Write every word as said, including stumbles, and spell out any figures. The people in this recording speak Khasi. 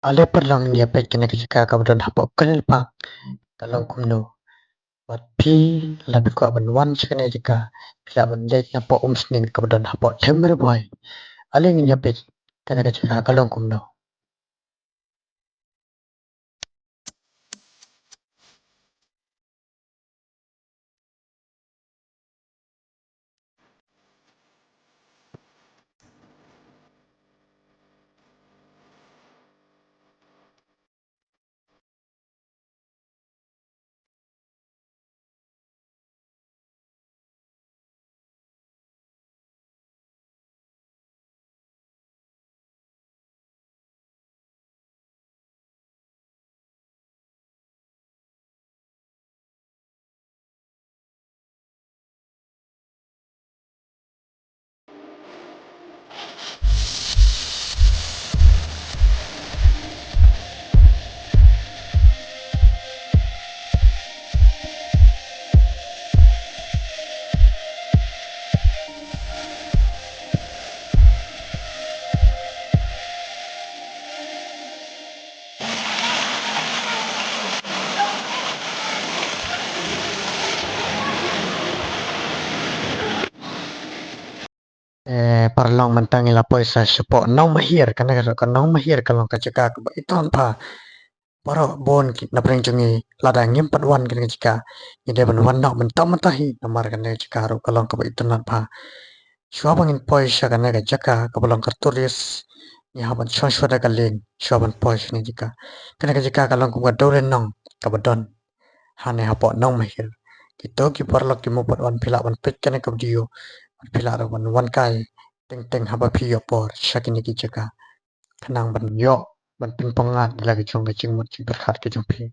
Ale paralok, ngin ïa peit kane ka jaka kaba don hapoh Kynhun Park ka long kumno. Bad phi lada phi kwah ban wan sha kane ka jaka, phi lah ban leit napoh Umsning kaba don hapoh Them Ri Bhoi. Ale ngin ïa peit kane ka jaka ka long kumno. Eh, paralok, mynta ngi la poi sa shapoh Nongmahir. Kane ka, ka Nongmahir ka long ka jaka kaba itynnad bha. Baroh bun ki na pdeng jong ngi, lada ngim pat wan kane ka jaka, ngi dei ban wan noh mynta mynta hi, namar kane ka jaka ruh ka long kaba itynnad bha. Shuwa ba ngin poi sha kane ka jaka kaba long ka tourist, ngi hap ban shong shuwa da ka lieng shuwa ban poi sha kane ka jaka. Kane ka jaka ka long kum ka dewlynnong kaba don hane hapoh Nongmahir. Kito ki paralok kiba mut ban wan, phi lah ban peit kane ka video, phi lah ruh ban wan kai teng teng haba phi ïoh por sha kine ki jaka, khnang ban ïoh ban pynpang ïa la ka jong ka jingmut jingpyrkhat ka jong phi.